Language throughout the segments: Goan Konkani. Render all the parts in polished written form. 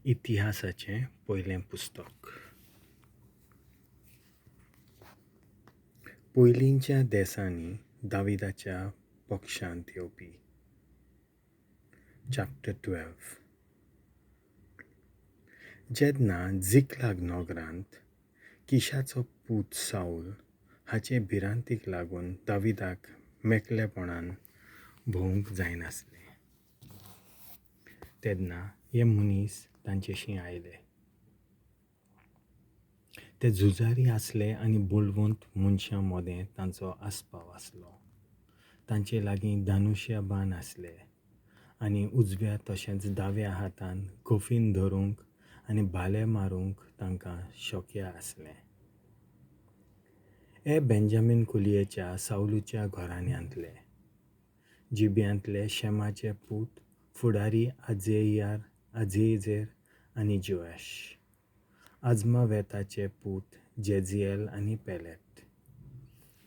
इतिहासाचें पयलें पुस्तक. पयलींच्या देसांनी दाविदाच्या पक्षांत येवपी. चॅप्टर 12. जेन्ना झिकलाग नगरांत किशाचो पूत साऊल हाचे भिरांतीक लागून दाविदाक मेकळेपणान भोंवूंक जायनासलें, तेन्ना हे मनीस तांचेशीं आयले. ते झुजारी आसले आनी बळवंत मनशां मदें तांचो आस्पाव आसलो. तांचे लागीं धनुश्य बाण आसले आनी उजव्या तशेंच दाव्या हातान गोफीन धरूंक आनी भाले मारूंक तांकां शक्य आसलें. हे बेंजामीन कुलयेच्या सावलूच्या घराण्यांतले जिब्यांतले शेमाचे पूत फुडारी आझेझेर आनी जोएश, आजमावेताचे पूत जेजिएल आनी पेलेट,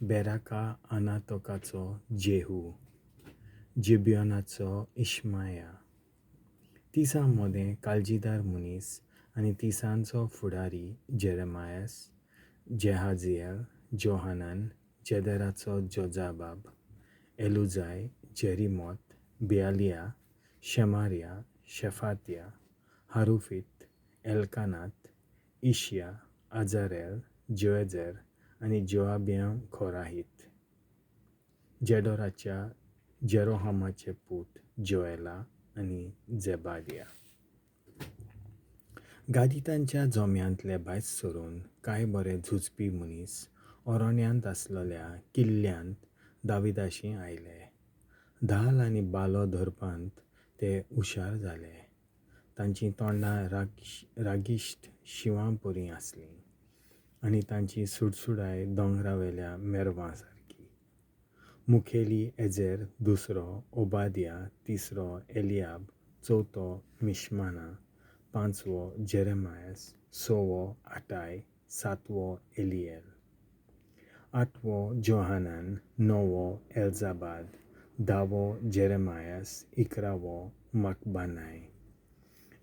बेराका अनातोकाचो जेहू, जिबियोनाचो इश्माया. तिसां मदें काळजीदार मनीस आनी तिसांचो फुडारी जेरेमायस, जेहाजिएल, जोहानन, जेदराचो जोजाबाब, एलुजाय, जेरिमोत, बेआलिया, शेमारिया, शेफातिया, हारुफीत, एल्कानात, इशिया, आजारेल, जोएझर आनी जोआबियम खोराहीत, जेडोराच्या जेरोहामाचे पूत जोएला आनी जेबादिया. गादितांच्या जम्यांतले भायर सरून कांय बरे झुजपी मनीस अरण्यांत आसलेल्या किल्ल्यांत दाविदाशीं आयले. धाल आनी बालो धरपांत ते हुशार जाले. तांचीं तोंडां रागिश्ट शिंवां परीं आसलीं आनी तांची सुडसुडाय दोंगरावेल्या मेरवां सारकी. मुखेली एझेर, दुसरो ओबादिया, तिसरो एलियाब, चवथो मिश्माना, पांचवो जेरेमायस, सवो आटाय, सातवो एलिएल, आठवो जोहानन, णवो एल्जाबाद, धावो जेरेमायस, 11वो मकबानाय.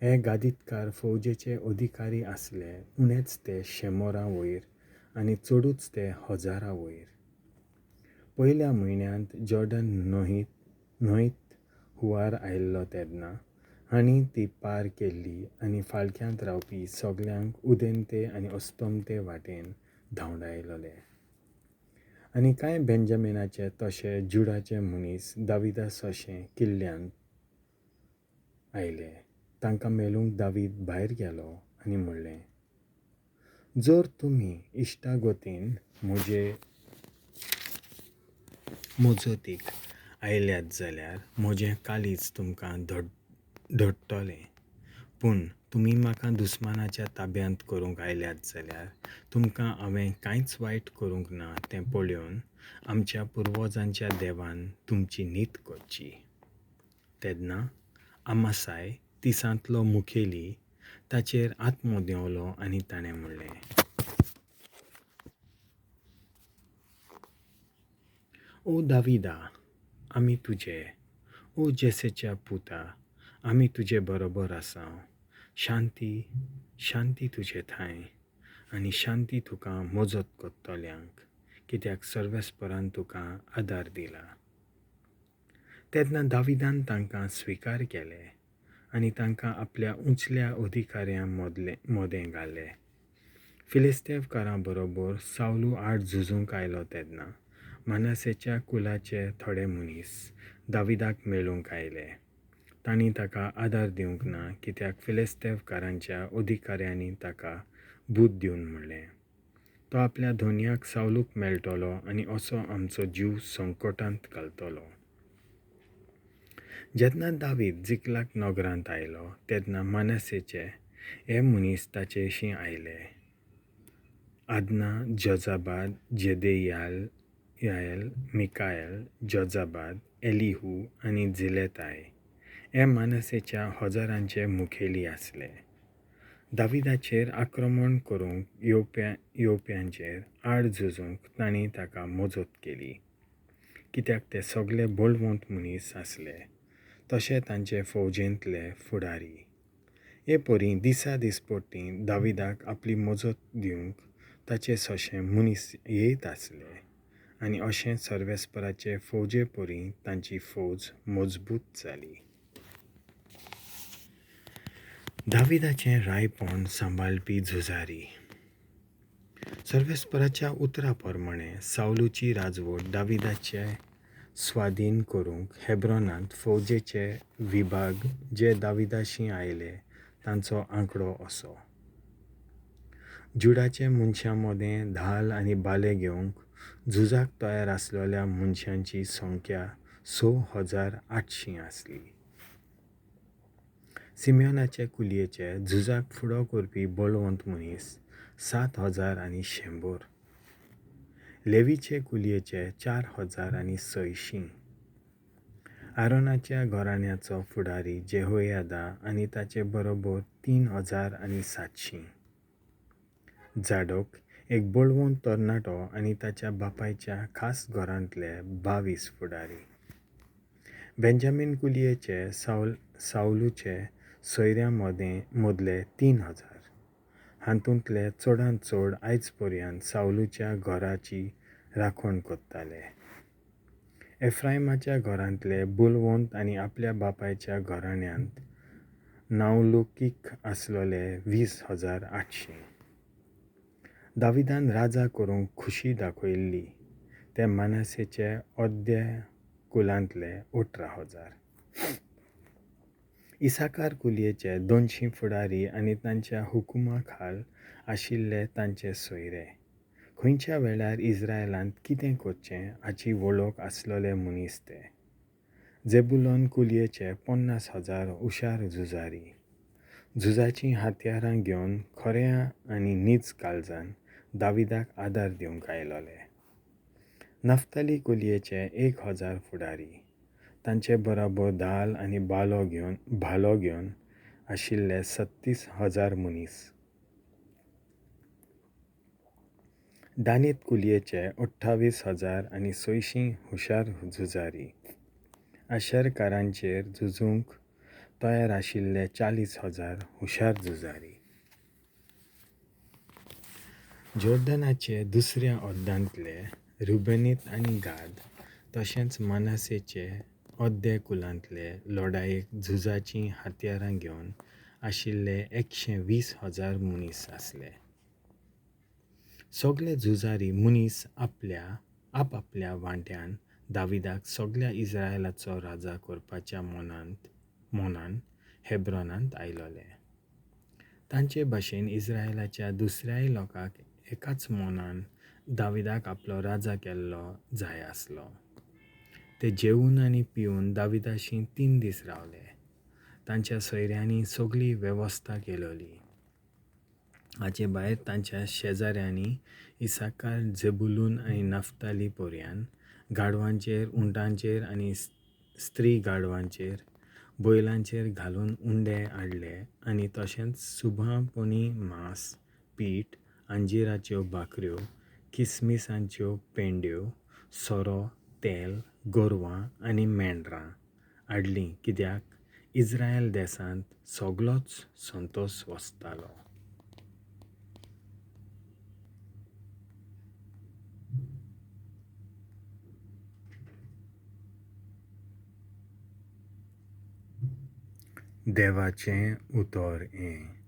हे गादीतकार फौजेचे अधिकारी आसले, उणेच ते 100 वयर आनी चडूच ते 1000 वयर. पयल्या म्हयन्यांत जॉर्डन न्हंयत हुंवार आयिल्लो तेन्ना हांणी ती पार केल्ली आनी फाळक्यांत रावपी सगल्यांक उदेंते आनी अस्तमते वाटेन धांवडायलोले. आनी कांय बेंजामिनाचे तशे जुडाचे मनीस दाविदा सशें किल्ल्यांत आयले. तांकां मेळूंक दावीद भायर गेलो आनी म्हणलें, जर तुमी इश्टागतीन म्हजे मजतीक आयल्यात जाल्यार म्हजें काळीज तुमकां धडटलें, पूण तुमी म्हाका दुस्मानाच्या ताब्यांत करूंक आयल्यात जाल्यार तुमकां हांवें कांयच वायट करूंक ना तें पळोवन आमच्या पुर्वजांच्या देवान तुमची नीत करची. तेन्ना आमासाय तिसांतलो मुखेली ताचेर आत्मो देंवलो आनी ताणें म्हणलें, ओ दाविदा, आमी तुजे, ओ जेसेच्या पुता, आमी तुजे बरोबर आसा. शांती शांती तुजे ठांय आनी शांती तुका मजत करतल्यांक, कित्याक सर्वेस्परान तुका आदार दिला. तेन्ना दाविदान तांकां स्विकार केले आनी तांकां आपल्या उंचल्या अधिकाऱ्यां मदें घाले. फिलिस्तेवकारां बरोबर सावलू आड झुजूंक आयलो तेन्ना मानासेच्या कुलाचे थोडे मनीस दाविदाक मेळूंक आयले. तांणी ताका आदार दिवंक ना, कित्याक फिलिस्तेवकारांच्या अधिकाऱ्यांनी ताका बूद दिवन म्हणलें, तो आपल्या धोनयाक सावलूक मेळटलो आनी असो आमचो जीव संकटांत घालतलो. जेन्ना दावीद झिकलाग नगरांत आयलो तेन्ना मानासेचे हे मनीस ताचेशीं आयले. आदना, जोजाबाद, जेदेयाल, यायल, मिकायल, जोजाबाद, एलिहू आनी झिलेताय हे मानसेच्या हजारांचे मुखेली आसले. दाविदाचेर आक्रमण करूंक येवप्यांचेर आड झुजूंक तांणी ताका मजत केली, कित्याक ते सगळे बळवंत मनीस आसले, तशे तांचे फौजेंतले फुडारी. हे परीं दिसा दिसपट्टीं दाविदाक आपली मजत दिवंक ताचे सोशे मनीस येयत आसले आनी अशें सर्वेस्पराचे फौजे परीं तांची फौज मजबूत जाली. दाविदाचें रायपण सांबाळपी झुजारी. सर्वेस्पराच्या उतरा प्रमाणें सावलूची राजवट दाविदाचे स्वाधीन करूंक हेब्रॉनांत फौजेचे विभाग जे दाविदाशीं आयले तांचो आंकडो असो. जुडाचे मनशां मदें धाल आनी बाले घेवंक झुजाक तयार आसलेल्या मनशांची संख्या 6800 आसली. सिमियोनाचे कुलयेचे झुजाक फुडो करपी बळवंत मनीस 7100. लेवीचे कुलयेचे 4600. आरोनाच्या घराण्याचो फुडारी जेहोयादा आनी ताचे बरोबर 3700. जाडोक एक बळवंत तरणाटो आनी ताच्या बापायच्या खास घरांतले 22 फुडारी. बेंजामीन कुलयेचे सावलूचे सोयऱ्यां मदले 3000. हातूंतले चडांत चड आयज पर्यंत सावलूच्या घराची राखण करताले. एफ्रायमाच्या घरांतले बळवंत आनी आपल्या बापायच्या घराण्यांत नांवलोकीक आसलेले 20,800. दाविदान राजा करूंक खुशी दाखयल्ली ते मानासेचे अर्दे कुलांतले 18,000. इसाकार कुलयेचे 200 फुडारी आनी तांच्या हुकुमा खाल आशिल्ले तांचे सोयरे. खंयच्या वेळार इस्रायलांत कितें करचें हाची वळख आसलेले मनीस ते. जेबुलोन कुलयेचे 50,000 हुशार झुजारी. झुजाचीं हत्यारां घेवन खऱ्या आनी नीज काळजान दाविदाक आदार दिवंक आयलोले. नफ्ताली कुलयेचे 1,000 फुडारी. तांचे बरोबर धाल आनी भालो घेवन आशिल्ले 36,000 मनीस. दानीत कुलयेचे 28,000 आनी 600 हुशार झुजारी. आशेरकारांचेर झुजूंक तयार आशिल्ले 40,000 हुशार झुजारी. जॉर्डनाचे दुसऱ्या अर्दांतले रुबेनीत आनी गाद तशेंच मानासेचे अर्दे कुलांतले लडायेक झुजाचीं हत्यारां घेवन आशिल्ले 120,000 मनीस आसले. सगळे झुजारी मनीस आपआपल्या वांट्यान दाविदाक सगळ्या इस्रायलाचो राजा करपाच्या मनान हेब्रॉनांत आयलोले. तांचे भाशेन इस्रायलाच्या दुसऱ्याय लोकांक एकाच मनान दाविदाक आपलो राजा केल्लो जाय आसलो. ते जेवन आनी पिवन दाविदाशी 3 दीस रावले. तांच्या सोयऱ्यांनी सगळी वेवस्था केलोली. हाचे भायर तांच्या शेजाऱ्यांनी इसाकार, जेबुलून आनी नफ्ताली पर्यान गाडवांचेर, उंटांचेर आनी स्त्री गाडवांचेर, बैलांचेर घालून उंडे हाडले आनी तशेंच सुभापणी मांस, पीठ, अंजिराच्यो भाकऱ्यो, किसमिसांच्यो पेंड्यो, सोरो, तेल, गोरवां आनी मेंढरां हाडलीं, कित्याक इस्रायल देशांत सगलोच संतोश वसतालो. देवाचें उतर हें.